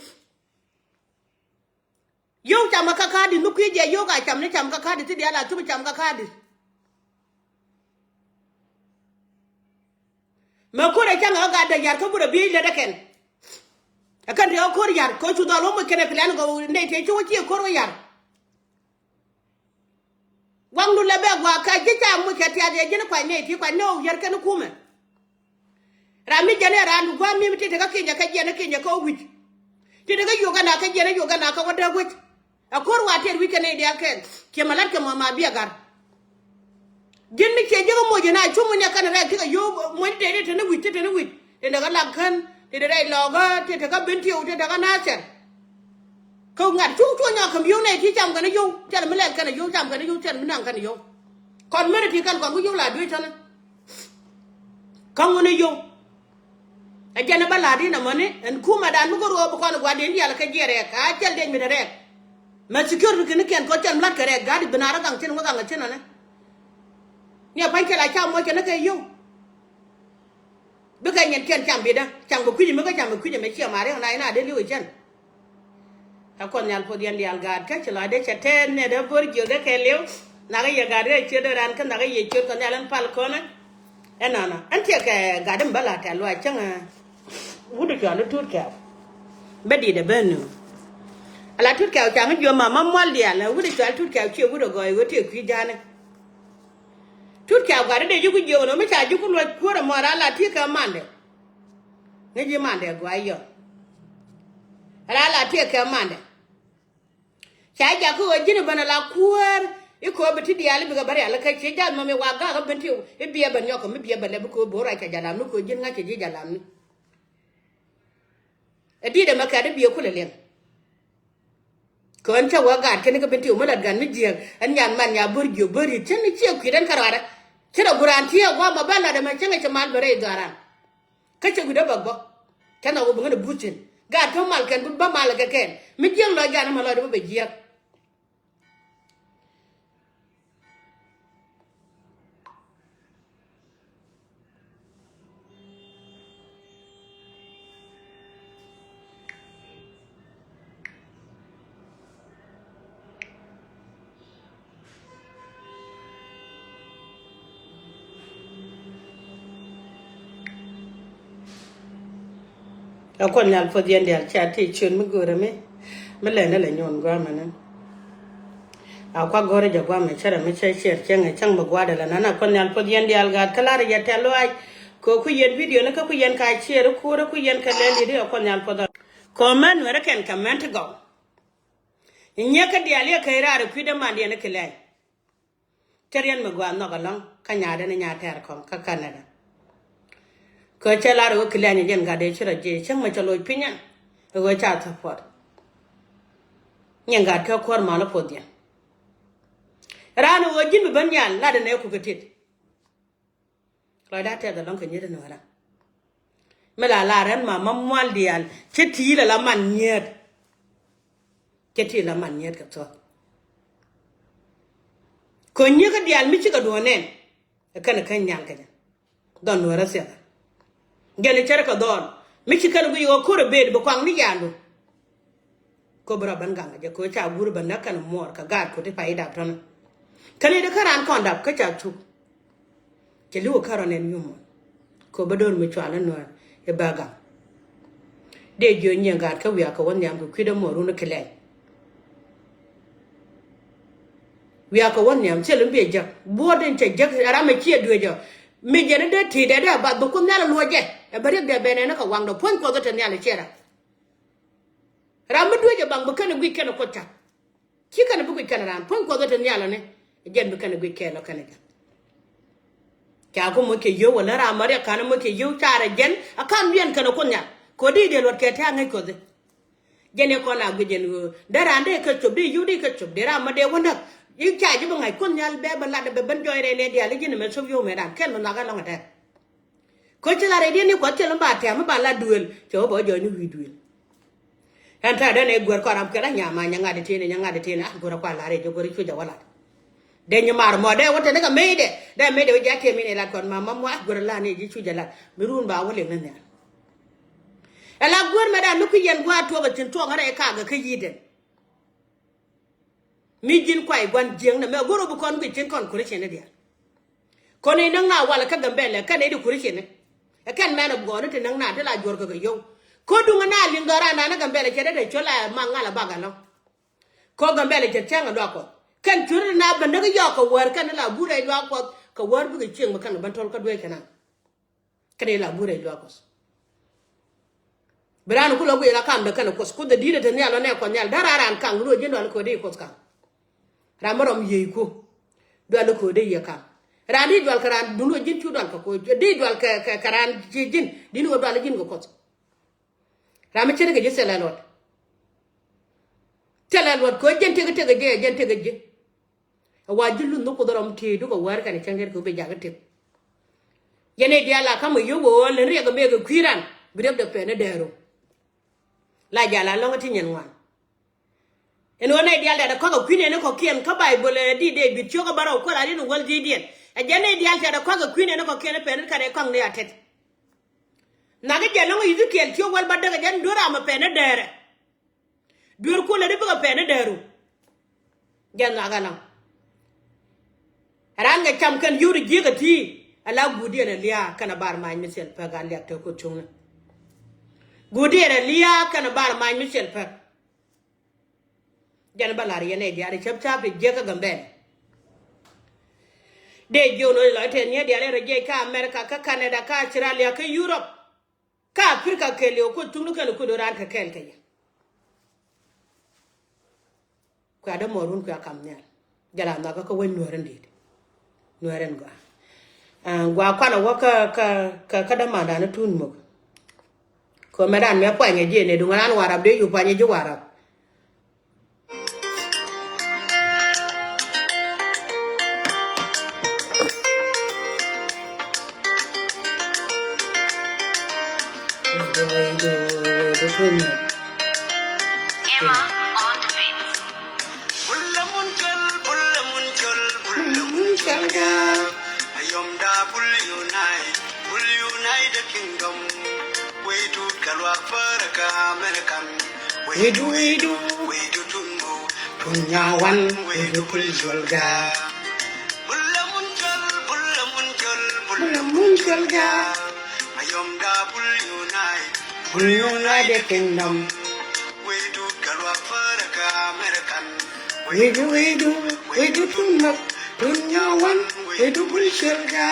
Yio̱w cam kä ka̱a̱di mi kui̱ jɛ yio̱w ka cam ni cam kä ka̱a̱di ti diaal a thup cam kä ka̱a̱di. Mɛ ko̱r ɛ cäŋ ɛ ɣä gat dee yar kä burɛ biey lät ɛ kɛn. Ɛ kɛn tëë ɣä ko̱r yar kɛ cu dhɔl wä moc kɛn ɛ plan kɛ nɛy tëë ci wä ci ɛ ko̱r wä yar. Gua̱ŋdu lɛ bɛ gua̱a̱ ka ji̱ ca moc kɛ tiath yɛ ji̱n kuac nɛy ti kuac ni ɣɔw yär kɛn kumɛ. Ram mi jɛn ɛ raandu gua̱a̱ mi mi ti tekä kinyɛ kɛ jiɛn ɛ kinyɛ kɛ wi̱c. Ti tekä Uganda kɛ jiɛn ɛ Uganda kɛ wä dee guic. Ɛ ko̱r wa tɛr wi̱c kɛ nɛy diaal kɛn ciɛ mɛ la̱t kɛ mɔ ma biɛ gar. Ji̱n mi ciɛ ji̱ kä moc ɛ na cuŋ wi̱n ɛ kɛn rɛɛk ti kɛ yio̱w muɔ̱ny tëë ti te ni wi̱c ti te ni wi̱c. Tëë te kä lak kän tëë te rɛy lɔɔkä tëë te kä ben tiɛw tëë te kä nathɛr. Kä ŋa̱t cu cu nyɔk käm yio̱w nɛy ti cam kɛn yio̱w cɛl mi lɛl kɛn yio̱w cam kɛn yio̱w cɛl mi naŋ kɛn yio̱w. Kɔn mɛn ti kɛn kɔn ku yio̱w la duec tɔni. Kä ŋun yio̱w. Ɛ jɛn ɛ bä la̱t in amäni ɛn kumädan mi go̱r ɣöö bi kɔn ɛ gua̱diɛn diaal kɛ jiɛɛr rɛɛk a cɛl dec mi te rɛɛk. Mɛ security kɛn kɛn kɔn cɛl mi la̱t kɛ rɛɛk ga̱a̱di bi naar ɛ gaŋ cin wä gaŋ ɛ cin ɔnɛ. Ni ɛ pa̱ny cɛl a ca muɔc kɛn ɛ kɛ yio̱w. Bikɛ nyɛn kiɛn cam bitdä cam kɛ kui̱c mi kä cam kɛ kui̱c ɛmɛ ciɛ mari ɣän a in a dee li̱w ɛ cɛn. Ɛ Kuɔth Nhial puɔth yɛn diaal gaat kä ci lɔcdɛ cɛ tɛɛth nɛt ɛ bo̱r jiök dee kɛ li̱w. Nhakɛ yɛ gaat rɛy ciöt ɛ ran kä nhakɛ yɛ ciöt kɛ nhial ɛn pal kɔnɛ. Ɛnɔnɔ ɛn tiɛkɛ gat in bä la tɛ̈th luaac cäŋ. Wut ɛ cɔal i̱ Tut Kɛw. Bä di̱t ɛ bä nu. Ala Tut Kɛw ca ŋä jiöm ma ma mual diaal ɛ wut ɛ cɔal Tut Kɛw ciɛ wut ɛ gɔɔy ɣöö tëë kui̱ ja̱a̱ni. Tut Kɛw gat in dee ji̱ ku jiök ɛn ɣöö mi ca ji̱ ku luɔc kuäär ɛmɔ ala la ti̱i̱ kɛ mandɛ. Ŋäc ji̱ mandɛ guay yɔn. Ala la ti̱i̱ kɛ mandɛ. Ca jak kä ɣöö ji̱n i̱ bän ala kuäär i̱ köö bi ti diaal i̱ bikɛ bä rial ikä ci jath mɔmi wa gakä ben ti i̱ biɛ bän nyɔk kɛ mi biɛ bän lɛ bi köö bo̱o̱r ruac ca jalamni köö ji̱n ŋa̱c cɛ ji̱ jalamni. Ɛ di̱t ɛmɛ kɛt i̱ biɛ kulɛ liɛŋ. Köön cä wä gaat kɛn kä ben ti i̱ mi lat gan mi jiääk ɛn nyan man nya bo̱r jiök bo̱r ri̱t cän i̱ ciɛ kui̱t ɛn kärɔadä. Ci rɔ guran ti ɛ gua̱a̱m ɔ bä lat ɛmɛ cäŋ ɛ ci mal bɛ rɛy dhɔaran. Kä cɛ wi̱cdä bɛ gbɔ. Cä nhɔk wä bi ŋän ɛ buth thi̱n gaat kä mal kɛn bi bä mal kɛ kɛn mi jiäk lɔc gaat ni mal lɔcdɛ bä bɛ jiäk. Ɛ Kuɔth Nhial puɔth yɛn diaal cia ti ciöt mi go̱o̱rä mi mi lɛn ni lɛ nyuɔn guamɛ ni. A kua go̱o̱rä jɛ guamɛ cärɛ mi cɛ ciɛr cäŋ ɛ cäŋ mi gua̱dɛ lɛ nan a Kuɔth Nhial puɔth yɛn diaal gaat kä la̱rä jɛ tɛ̈th luaac. Kɛ ku yɛn video ni kä ku yɛn ka ciɛr i̱ kuurä ku yɛn kɛ lɛl i̱ ri ɛ Kuɔth Nhial puɔth. Kɔmɛn nuɛrä kɛn kɛ mɛn ti gɔw. Nyiek kä diaal yɛ kɛ raar ɛ kui̱dɛ mandiɛn i̱ kɛ lɛny. Cä riɛn mi gɔaa nhɔk ɛlɔ̱ŋ kä nyaatdɛ ni nyaat tɛɛr kɔŋ kä Canada. Kɛ cä lar ɛ ɣöö kɛ lɛny jɛn gat dee ci rɔ jiɛc cäŋ mɛ cɛ loc pinyä. Ɛ ɣöö ca thäpuɔt. Nyin gat kä kuäär mal i̱ puɔth yɛn. Raan ɛ ɣöö ji̱n bi ben nyal lat ɛ nɛ kukɛ tit. Lɔcdä tɛth ɛlɔ̱ŋ kɛ nyiet ɛn ɣöö raan. Mi la lar ɛn ma ma mual diaal cä ti̱i̱l ala man nyiet. Cä ti̱i̱l ala man nyiet kɛ thuɔ̱k. Kɛ nyiek kä diaal mi cikɛ duɔ̱ɔ̱r nɛn. Ɛ kɛn ɛ keny nhial kɛ jɛ. Dhɔn nuɛrä thiathɛ. Jɛn ɛ cärɛ kɛ dhɔɔl mi ci kɛn guic ɣöö ko̱r ɛ bet bi kuaŋ ni yaandu. Ko bi rɔ ben gaŋ jɛ ko ca guur ben näk kɛn muɔɔr kɛ gaat ko ti pay dap tɔnä. Kɛn i̱ di kä raan kɔn dap kä ca thuk. Cɛ li̱w kä rɔ nɛn yum mɔ. Ko bi do̱r mi cual in nuɔ̱ɔ̱r i̱ bä gaŋ. Dee jiö nyiɛ gaat kä wiak kɛ wä nhiam kɛ kui̱dɛ muɔɔr run i̱ kɛ lɛny. Wiak kɛ wä nhiam thil in biɛ jäk buɔ̱ɔ̱t in cɛ jäk ram ɛ ciɛ duecä. Mi jɛn in dee ti̱i̱dɛ dee ba dhuk kun nhial luɔ̱c jɛ. Ɛ bä riɛk dee ben ɛn i̱ kɛ waŋdɔ puɔ̱ny kuɔth i̱ te nhial i̱ ciɛ ram. Ram mi duec ɛ baŋ bi kɛn ɛ guic kɛn ɛ kuoth ca̱k. Ci kɛn ɛ bi guic kɛn ɛ raan puɔ̱ny kuɔth ɛ te nhial ɛni. Ɛ jɛn bi kɛn ɛ guic kɛn ɛ kɛn ɛ jɛn. Ca ku moc kɛ yio̱w wala ram ma riɛk ka̱n ɛ moc kɛ yio̱w carɛ jɛn ɛ ka̱n wiɛn kɛn ɛ kuoth nhial. Kɛ ɣöö di diɛ luɔt kɛ te aŋäc kuɔth i̱. Jɛn ɛ kɔn a guic jɛn ɣöö dee raan dee kɛ cop dee yio̱w dee kɛ cop dee ram ma dee wä näk. I̱ ca ji̱ bi ŋa̱c kuoth nhial bɛ bɛ lat bɛ ben jɔɔc rɛy lɛ diaal i̱ ji̱n ɛmɛ cop yio̱w mɛ raan kɛn mi nhɔakä lɔ̱ŋ ɛ tɛr. Kä ci la rɛy diɛn ni kuɔth cɛ lɔ ba tɛm ba la duëël cɛ wä bä jɔɔc ni wi̱i̱ duëël. Ɛn ta̱a̱ dɛn ɛ guer kɔn ram kɛ la nyama nyɛ ŋa̱t itieni nyɛ ŋa̱t itieni a guer kuan la rɛy jɛ guer cuc a wä lat. Dee nyi mar mɔ dee wä teni kɛ mecdɛ dee mecdɛ wä jɛ a tiɛm in ɛ lat kɔn ma ma mɔ a guer la ni ji̱ cuc a lat mi run ba wä liŋ ni nhial. Ɛ la guer mɛ dan mi kui̱ yɛn gua̱a̱r tuɔk ɛ thi̱n tuɔk ɛ rɛy kakɛ kä yi̱i̱dɛn. Mi ji̱n kuay gua̱n jiäknɛ mɛ go̱r ɔ bi kɔn guic tin kɔn Christian ni diaal. Kɔn i̱ näk na walɛ kä Gambɛlɛ kɛn i̱ di Christian ni. Ɛ kɛn mɛn ɛ buɔɔni ti näk naan ti la juɔr kɛ kɛ yio̱w. Ko̱ duŋ ɛ na liŋ dhɔran naan ɛ Gambɛlɛ cɛ dee te col ɛ ma ŋal ɛ bak ɛlɔ̱ŋ. Ko̱ Gambɛlɛ cɛ cäŋ ɛ luak Kuɔth. Kɛn cuɔ̱r ti na bä näk yɔɔk kɛ wäär kɛn la burɛ luak Kuɔth kɛ wäär bikɛ cieŋ mi kɛn kɛ ben to̱l kä duee kɛn an. Kɛn la burɛ luak Kuɔth. Bi raan ku lɔ guic la kam dee kɛn Kuɔth. Kuoth ɛ di̱t ɛ te nhial lɔ nɛ Kuɔth nhial. Da̱r a raan kaŋ luɔ ji̱n dual kɛ wä dee Kuɔth kaŋ. Ram mi rɔm yiey ku dual kɛ wä dee yɛ kaŋ. Raan di dual kɛ raan dun wä ji̱n cu dual kɛ ku di dual kɛ, kɛ, kɛ raan ci ji̱n. Di̱n wä dual ji̱n kɛ Kuɔth. Ram mi ce̱t kɛ ji̱ thilɛ luɔt. Thilɛ luɔt kɛ wä ji̱n tek tek ji̱, ji̱n tek ji̱. Ɛ wa ji̱ luth ni Kuoth rɔm tiey dukɛ wäär kɛn cäŋ tet kɛ wä bi jakä tek. Yɛn i̱ diaal a ka̱m kɛ yio̱w ɣöö lɛn riɛk ɛ mëë kɛ kui̱ ran bi riɛk dee pɛn i̱ dɛɛr ɣöö. La jal a lɔ̱ŋ ti nyin ŋuan. Ɛn ɣöö nɛy diaal tɛ̈t ɛ kɔ̱k ɛ kui̱n ɛn ɛ kɔ̱kiɛn kä Baibol ɛ di Dee-bid ciök ɛ bärɔw kuäär a riet in wäl ji̱cdiɛn. Ɛ jɛn nɛy diaal tɛ̈t ɛ kɔ̱k ɛ kui̱n ɛn ɛ kɔ̱kiɛn ɛ pɛn rit kat ɛ kɔ̱ŋ ni a tet. Nhak i̱ jɛ lɔ̱ŋ Yithikiɛl ciök wäl bädäk ɛ jɛn duer ram ɛ pɛn ɛ dɛɛrɛ. Duer kuɔl ɛ ri bikɛ pɛn ɛ dɛɛru. Jɛn nhak ɛ lɔ̱ŋ. Ɛ raan kɛ cam kɛn yio̱w ti jiäk ɛ ti. Ala guudiɛn ɛ lia̱a̱ kɛn ɛ bar mac mi thil pek a liak te Kuoth cuŋni. Guudiɛn ɛ lia̱a̱ kɛn ɛ bar mac mi thil pek. Jɛn bä la̱r yɛn ɛ diaal ɛ cäp ca̱a̱p ti jiäk kä Gambɛl. Dee jiök ni lɔc tɛn ni ɛ diaal ɛ rɔ jiɛc kä America, kä Canada, kä Australia, kä Europe, kä Africa kɛɛliw Kuoth cuŋni kɛn Kuoth do̱ran kɛ kɛɛl kɛ yɛ. Kuɛ a dämuɔɔrun kuɛ a kam nhial. Jɛ la nhɔakä kä wec Nuäär in di̱i̱t. Nuäär in gɔaa. Aa, gɔaa kuanɛ wä kä, kä, kä, kä dämandan Tun Mok. Kɛ mɛ dan mɛ puanyɛ ji̱ ni duŋ ran Warap dee yu puanyɛ ji̱ Warap. Emma on the beat. Bulla mun col, bulla mun col, bulla mun col ga. Ayom da bul unite, bul unite the kingdom. We do kalwa fara ka American. We do, we do, we do Tun Mok, Tun Nyawan, we do bul col ga. Bulla mun col, bulla mun col, bulla mun col ga. Ayom da bul unite, bul unite the kingdom. We do kalwa fara ka American. We do, we do, we do Tun Mok, Tun Nyawan, we do bul col ga.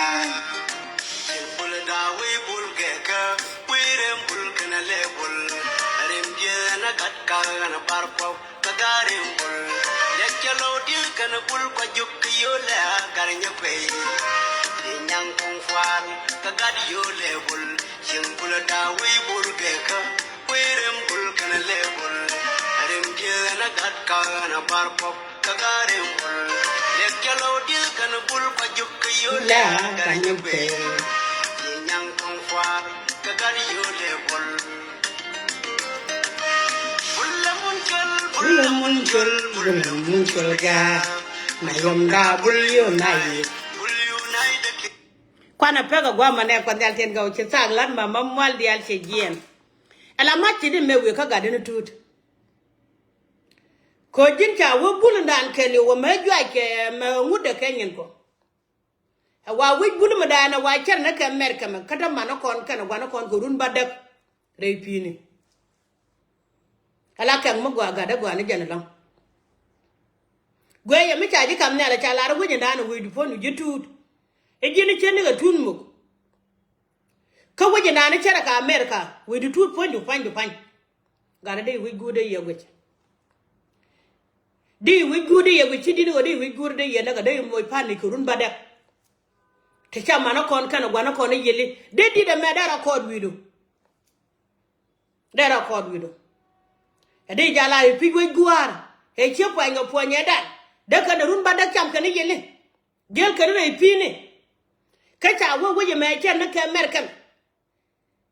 Bul da we bul geka, we rem bul kana le bul. Rem je na gat ka na bar ko. Ka gari bul, lek cɛ lɔw di̱l kɛn bul kua juk kɛ yolɛ a gar nyɛ kuey. Di nyaŋ kuŋ fual, ka gat yolɛ bul. Cieŋ bul a daa wi̱i̱ bul gɛkä, wi̱i̱ rem bul kɛn lɛ bul. Rem diɛ ɛn a gat ka ɛn a bar pɔp, ka gari bul. Lek cɛ lɔw di̱l kɛn bul kua juk kɛ yolɛ a gar nyɛ kuey. Di nyaŋ kuŋ fual, ka gat yolɛ bul. Bula mun col, bula mun col, bula mun col ga. Ma yom da bul unite. Kuanɛ pek a guamɛ nɛ kuan dial tien gɔw ci thak lat ma ma mual dial ci jiɛn. Ɛla mac ci di mɛ wek kä gat in tut. Ko ji̱n ca wä bul ndan kɛn iwä mɛ juac kɛ mɛ ŋut dɛ kɛ nyin kɔ. Ɛ wa wi̱c bul mi da̱a̱n ɛ wa cär ni kɛ mɛr kɛmɛ kä te man ni kɔn kɛn ɛ gua̱n ni kɔn kɛ run ba däk rɛy pi̱i̱ni. Ɛ la kɛŋ mi gɔaa gat ɛ gɔaa ni jɛn ɛlɔ̱ŋ. Guɛyɛ mi ca ji̱ kam nhial ɛ ca lar wi̱c ɛn da̱a̱n ɛ wi̱c di puɔ̱ny wi̱c ji̱ tuut. Ɛ ji̱n i̱ cien ni kɛ tuut muk. Kä wi̱c ɛn da̱a̱n i̱ cär ɛ ka America wi̱c di tuut puɔ̱ny di pua̱ny di pua̱ny. Gat ɛ dee wi̱c guut dee yɛ wi̱c. Di wi̱c guur di yɛ wi̱c ci di̱t ɣöö di wi̱c guur di yɛ näk a dee moc pa̱n ni kɛ run ba dɛk. Ti ca man a kɔn kɛn a gua̱n a kɔn a yili dee di̱t ɛmɛ dee rɔ kɔɔt wi̱i̱du. Dee rɔ kɔɔt wi̱i̱du. Ɛ dee jal a i̱ pi̱c wec gua̱a̱r ɛ cië puɔ̱ny kɛ puɔ̱ny ɛ dan dee kɛn a run ba dɛk cam kɛn a yili. Jiël kɛn rɛy pi̱i̱ni. Kä ca wee wec ɛmɛ cɛn ni kɛ mɛr kɛn.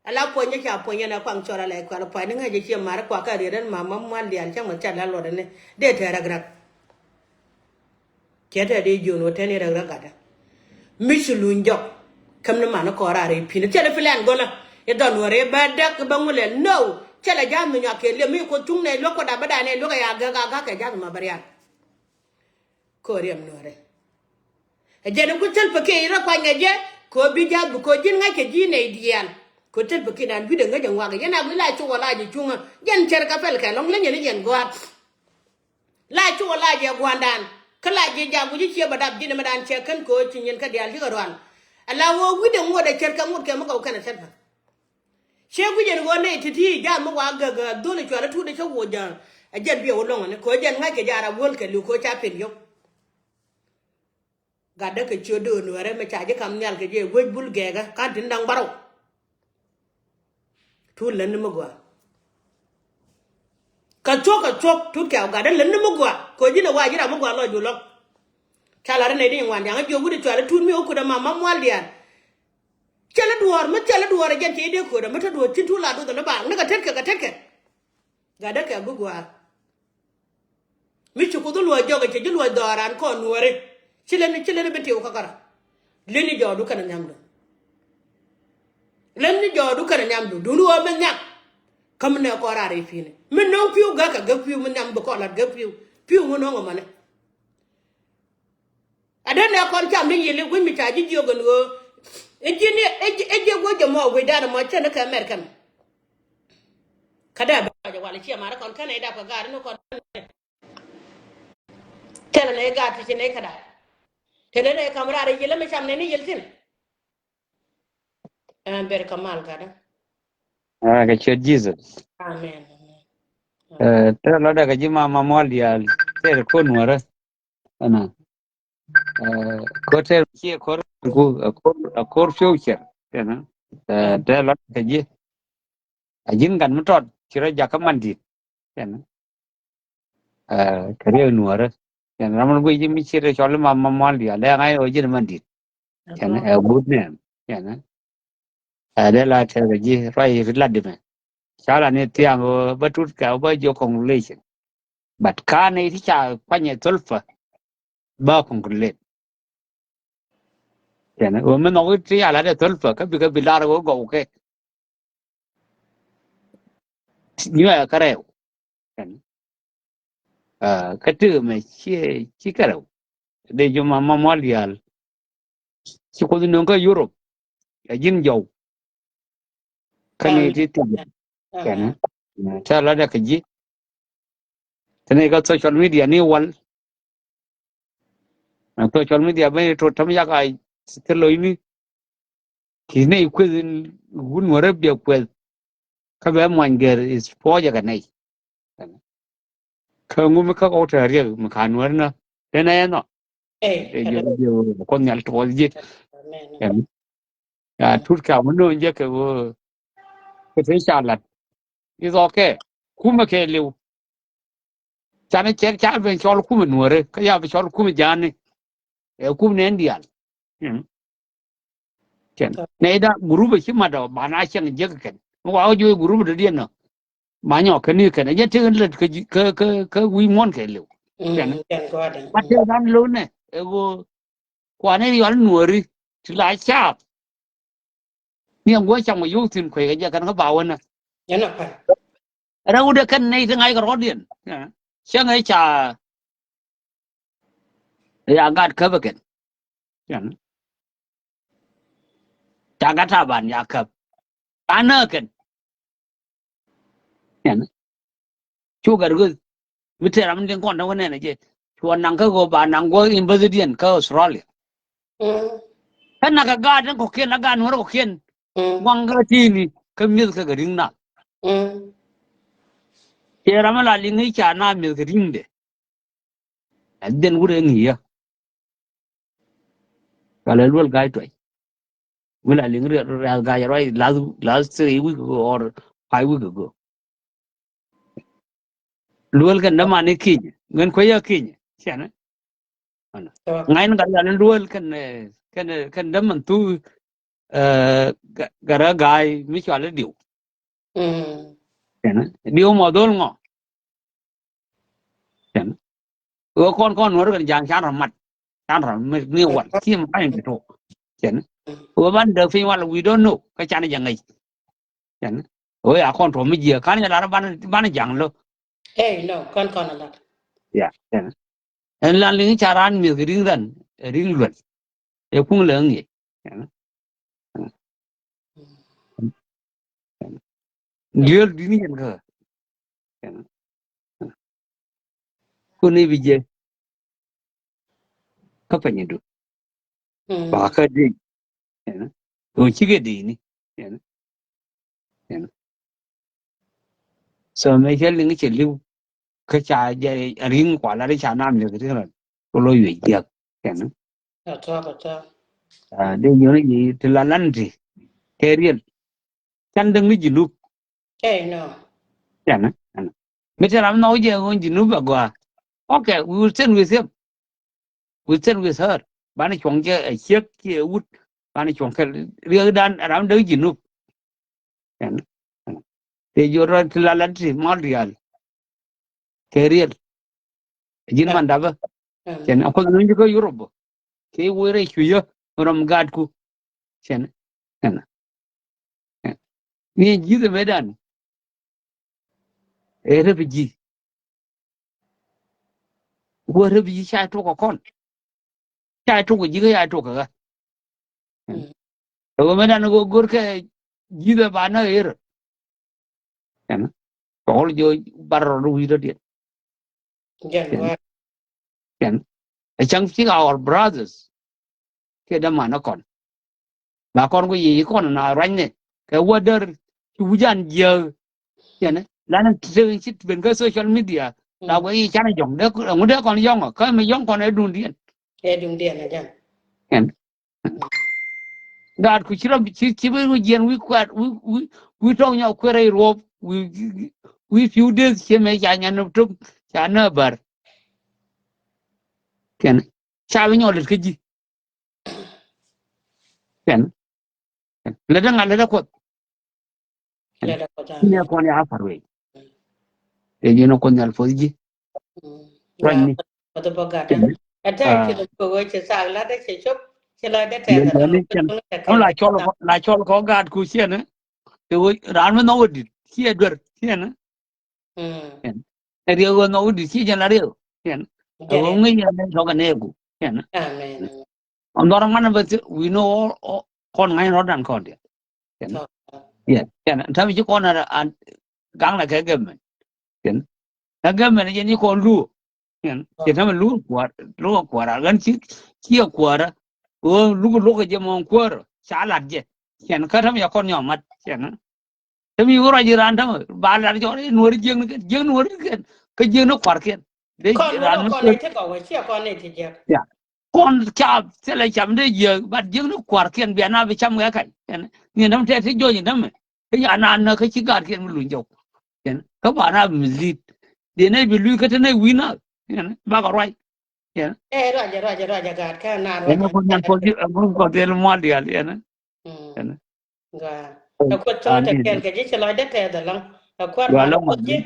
Ala puɔ̱ny ca puɔ̱ny ɛn a kuaŋ cɔl ala kual pua̱ny ni ŋäc cie mar kua kä riet ɛn ma ma mual diaal cäŋ ma cat la luɔt ɛn dee tɛɛr rak rak. Cɛ tɛɛr dee jiön wä tɛn i̱ rak rak gatdä. Mi ci luny jɔk käm ni man kɔɔr a rɛy pi̱n cɛ lɛ pilɛn gɔlä. I̱ dhɔn wä rɛy bä däk bä ŋulɛ no. Cɛ lɛ ja̱a̱n mi nyuak kɛ liɛm mi ku thuŋ nɛ luäk kuɔda bä danɛ luäk ɛ ya gäk a gak kɛ ja̱a̱n ma bä rial. Kɔ riɛm nuɔrɛ. Ɛ jɛn in ku thil pɛ kɛ in rɔ kuany ɛ jɛ Kɛ ɣöö bi ja̱a̱th bi kɛ ɣöö ji̱n ŋa̱ckɛ ji̱ nɛy diaal. Kɛ ɣöö tet bi kidan wi̱cdɛ ŋäc ɛ ŋuak ɛ jɛn a guic la cuk ɛ la jɛ cuŋä. Jɛn cär kɛ pɛl kɛ lɔ̱ŋ leny ɛn jɛn gɔaa. La cuk ɛ la jɛ gua̱ndan. Kä la jɛ jak wi̱c ciɛ bɛ dap ji̱n ɛmɛ dan cɛ kän kɛ ɣöö ci nyin kä diaal cikɛ rual. Ala ɣöö wi̱cdɛ ŋot ɛ cär kɛ ŋot kɛ mi gɔw kɛn ɛ tɛt pɛn. Ciɛ guic ɛn ɣöö nɛy ti̱ti̱ ja̱a̱th mi wa gäk ɛ dhol ɛ cual ɛ tuut ɛ cä woc ja̱a̱. Ɛ jɛn bi ɛ wä lɔ̱ŋ ɛn kɛ ɣöö jɛn ŋa̱ckɛ ja̱a̱ rap wäl kɛ li̱w kɛ ɣöö ca pen yɔ̱k. Gatdä kɛ ciö döör nuäärä mɛ ca ji̱ kam nhial kɛ jɛ wec bul gɛɛkä ka̱n tin da̱ŋ bärɔw. Tut lät ni mi gɔaa. Kä thuɔ̱k kä thuɔ̱k tut kɛw gatdä lät ni mi gɔaa kɛ ji̱n ɛ wa ji̱ ram mi gɔaa lɔc ju lɔk. Ca lat rɛ nɛy di nyin wan ja̱ŋ ɛ jiök wi̱cdɛ cual ɛ tut mi wä kut ɛ mam ma mual diaal. Cɛ lä duɔ̱ɔ̱r mi cɛ lä duɔ̱ɔ̱r ɛ jɛn cɛ i̱ dee köödä mi te duɔ̱ɔ̱r cin tut la duth ɛ ni baaŋ ni kɛ tetkɛ kɛ tetkɛ. Gatdä kɛ bi gua̱a̱r. Mi ci Kuoth luɔc jɔk ɛ cɛ ji̱ luɔc dhɔaaran kɔn nuɔ̱ɔ̱ri. Ci leni ci leni bi tiw kä kärɔ̱. Leni jɔɔdu kɛnɛ nhiamdu. Leni jɔɔdu kɛnɛ nhiamdu duŋdu ɣöö mi nhiam. Kä mi nɛ kɔn raar i̱ pi̱i̱ni mi no̱o̱ŋ pi̱w gäk kɛ gäk pi̱w mi nhiam bi kɔn la̱t gäk pi̱w. Pi̱w ŋun no̱o̱ŋ ɔmɔni. A dee nɛ kɔn cam ni yili wi̱c mi ca ji̱ jiök ɛn ɣöö. I̱ ji̱ ni i̱ ji̱ i̱ ji̱ wec jɛ mɔ wi̱cdan ɛmɔ cɛ ni kɛ mɛr kɛn. Kä dee bɛ jɛ wal i̱ ciɛ mari kɔn kɛn i̱ dap kɛ gaat ni kɔn. Tɛn nɛ i̱ gaat ti ci nɛ i̱ kä dap. Tɛn nɛ i̱ kam raar i̱ yil ɛmɛ cam nɛ ni yil thi̱n. Ɛn ber kɛ mal gatdä. Ɛ kɛ ciöt Jesus. Amen. Ɛ tɛ lɔdɛ kɛ ji̱ mama mual diaal tɛ kɛ kon nuɔrä. Ɛnɔ. Ɛ ko̱r tɛ ciɛ ko̱r ku ɛ ko̱r ɛ ko̱r future. Ɛnɔ. Ɛ tɛ lɔdɛ kɛ ji̱. A ji̱n gat mi tɔt ci rɔ jakä man di̱t. Ɛnɔ. Ɛ kɛ riek nuɔrä. Ɛnɔ ram mi guic ji̱ mi ci rɔ cɔl ma ma mual diaal dɛ ŋa̱c ɛ ji̱n man di̱t. Ɛnɔ ɛ good name. Ɛnɔ. Ɛ dee la tɛth kɛ ji̱ ruac ri lat dimɛ. Ca la ni thiaŋ ɣöö bä tut kɛ ɣöö bä jiök congratulation. But ka nɛy ti ca kuany ɛ thöl pä bä congratulate. Ɛnɔ ɣöö mi nhɔk ti ca lat ɛ thöl pä kä bikɛ bi lar ɣöö gɔw kɛ. Nyuɛ kä rɛw. Ɛnɔ. Kä ti mɛ ci ci kärɛw. Dee juma ma mual diaal. Ci Kuoth nöŋ kä Europe. Ɛ ji̱n jɔw. Kä ni ti ti. Kɛn. Tɛ la dɛ kɛ ji̱. Tɛ ni kä social media ni wal. Social media ben to tam yak a ti loy ni. Ti ni kueth in wun wärä bia kueth. Kä bɛ muany gɛr is puɔcɛ kɛ nɛy. Kä ŋu mi kä kɔk te riek mi ka nuäär nä den ɛ nɔ. Ɛ jiök jiök kuɔth nhial tuɔɔth ji̱. Ya tut ka mi no̱o̱ŋ jɛ kɛ ɣöö kɛ te ca lat. Is okay. Kumɛ kɛ liw. Canɛ cɛ ca ben cɔl kumɛ nuäärä kä ya bi cɔl kumɛ ja̱a̱ni. Ɛ kum nɛn diaal. Cɛn nɛ ida gurup ɛ ci mat ɔ ba na cɛŋ jek kɛn mi wa kä juɔc gurup dɔ̱diɛn nɔ. Ma nyɔk kɛn ni kɛn ɛ jɛ tek lät kä kä kä wi̱i̱ muɔ̱n kɛ liw. Cɛn mat tek dan lo̱w nɛ ɛ ɣöö kuanɛ riɔl nuɔ̱ɔ̱ri ti la caap. Ni ɛn guɔ cam kɛ yio̱w thi̱n kueckɛ jɛ kɛn kä ba wänä. Rɛwdɛ kɛn nɛy ti ŋa̱ckɛ rɔ̱diɛn. Cäŋ ɛ ca ya gat käp ɛ kɛn. Ca gat Taban ya käp. Anä kɛn. Cu gat ɣöth mi te ram ni tin kɔn te wä nɛn ɛ jɛ. Cuɔ naŋ kä ɣöö ba naŋ guɔ embassy diɛn kä Australia. Kä nak kɛ gaat in kɔ̱kiɛn la gaat nuɔ̱r kɔ̱kiɛn. Guaŋ kä ti̱i̱ni kä mi̱eth kä kɛ ri̱ŋ nath. Ciɛ ram mi la liŋ i̱ ca na mi̱eth kɛ ri̱ŋdɛ. Ɛ dhɛn wut ɛ ŋi̱i̱cä. Ka lɛ luel ga̱a̱c tuɛc. Mi la liŋ riath ga̱a̱c ruac last last three week ago or five week ago. Luel kɛn däman i̱ ki̱ny ŋän kuecä ki̱ny. Ciɛnɛ ŋa̱cni gat yal in luel kɛn kɛn kɛn däman thu. Gat rä ga̱a̱c mi cual i̱ diw. Diw mɔ dhol ŋɔ. Ɣöö kɔn kɔn nuɔ̱r kɛn ja̱a̱ŋ can rɔ mat. Can rɔ mi wal ci mi ka̱ny kɛ tok. Ɣöö ban däk piny wal we don't know kä can jɛ ŋäc. Ɣöö ya kɔn tuɔm mi jiɛ kan jɛ lar ban ja̱a̱ŋ lo̱. Ey no kɔn kɔn a lat. Ya ɛn lan liŋ ca raan mi̱eth kɛ ri̱ŋ ran ri̱ŋ luɛl. Ɛ kuŋ lɛ ŋi̱i̱c. Diöl di̱t ni yɛn kä. Kɛn. Kuni bi jɛ. Kä pɛnyɛ du. Mm. Ba kä di. Kɛn. Kɛ cikɛ di ni. Kɛn. Kɛn. So mɛ cɛ liŋ cɛ liw. Kä ca jɛ ri̱ŋ kual a ri ca nam lɛ kɛ ti ran. Kɛ lo yuɛ jiak. Kɛn. Kä tɔk, kä tɔk. Ah, dee nyɔni ji ti la lan ti. Kɛ riɛl. Can däŋ ni Junub. Kɛ nɔ. Can. Mi te ram nɔ jɛ ɣöö Junub a gɔaa. Okay, we will stand with him. We stand with her. Banɛ cuɔ̱ŋ jɛ a ciek kiɛ wut. Banɛ cuɔ̱ŋ kɛ riɛkdan ram däŋ Junub. Can. Te jɔr rɔ ti la lan ti mal rial. Kɛ riɛl. Ji̱n man dapä. Cɛn a kuoth nuny kä Europe. Kɛ wee rɛy cucä rɔm gaatku. Cɛn. Cɛn. Ni ji̱th mëëdan. Ɛ refugee. Wä refugee ca tok kä kɔn. Ca tok kä ji̱ kä ca tok kä ɣä. Ɛ wä mëëdan kɛ go̱r kɛ ji̱th ɛ ba nä ër. Cɛn. Kɛ ɣɔl jɔ bar rɔ wi̱i̱ rɔ diɛn. Cɛn. Ɛ cäŋ cik our brothers. Kɛ dämanä kɔn. La kɔn ku yiëë kɔn na ruanynɛ kɛ wädär ci wi̱can jiääk. Cɛn. Lanɛ tëë ci ben kä social media. La wee yi canɛ jɔ̱ŋ dee ŋu dee kɔn yɔ̱ŋ kä mi yɔ̱ŋ kɔn ɛ duŋdiɛn. Ɛ duŋdiɛn ɛ jɛn. Cɛn. Gaat ku ci rɔ ci ci bi jiɛn wi̱i̱ kuat wi̱i̱ wi̱i̱ wi̱i̱ tɔŋ nyɔ kuɛrɛ iruɔp wi̱i̱ wi̱i̱ few days ciɛ mɛ ca nyan ni tok ca nä bär. Kɛn ca bi nyɔ lät kä ji̱. Kɛn lät dä ŋa̱ lät dä kuɔth. Lɛt kɔn ya par wei. Ɛ ji̱n kɔn yal puɔth ji̱. Ruanyni. Ɛ tɛk ci lɛ kɔk ɛ ci sak lat ɛ ci cop ci lɛ dɛ tɛth ɛ lɛ. Ɛn la cɔl kɔ la cɔl kɔ gaat ku ciɛn ɛ. Kɛ wee raan mi nhɔk ɛ dit ciɛ duer ciɛn ɛ. Ɛ riɛk ɣöö nhɔk wi̱cdɛ ci jɛn la riɛk. Ɛ ɣöö ŋäc yɛn nɛy tɔ̱ kɛ nɛɛku. Ɔn dhɔr ŋuan bä thil wi̱i̱ ni ɣɔn ŋa̱c rɔ̱dan kɔn diɛ. Yɛn täämɛ ci kɔn a gaŋ na kɛ gɛmɛn. Ɛ gɛmɛn jɛn ci kɔn luɔ. Cɛ täämɛ luɔ kuäär luɔ kuäär a ɣän ci ci a kuäärä. Ɣöö luk luɔk jɛ mɔŋ kuäärä ca lat jɛ. Cɛn kä täämɛ cɛ kɔn nyɔk mat cɛn. Te mi wä ruac iran ta̱ŋ ba lar jɔr in wä ri jiäkni kɛn jiäkni wä ri kɛn kä jiäkni kuarkiɛn. Kɔn wä kɔn nɛy ti kɔk wä ciɛ kɔn nɛy ti jiäk. Ya kɔn ca thilɛ cam dee jiäk bat jiäkni kuarkiɛn bia na bi cam wɛ kac. Ni däm tɛ ti jɔny däm mi kä ya na na kä ci gaatkiɛn mi luny jɔk. Kä ba na bi mislead dee nɛy bi luny kä te nɛy wi̱i̱ na bakɛ ruac. Ɛ ruacɛ ruacɛ ruacɛ gaat kä na ruacɛ. Ɛn kɔn yan kɔn yan kɔn thil mual dial yan. Ɛ kuoth cɔl tɛ kɛn kɛ ji̱ ci lɔcdɛ tɛth ɛlɔŋ. Ɛ kuäär ma lɔŋ ji̱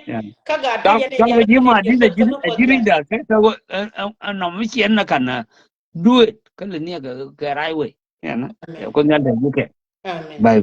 kä gaat kä yɛn ji̱ ma di̱n ɛ ji̱ ɛ ji̱ ri̱cda kɛ kɛ wä ɛ nɔm mi ciɛn na kan do it kä lɛ niɛ kɛ kɛ right way. Ɛ kuoth yan tɛ ji̱ kɛ. Bye.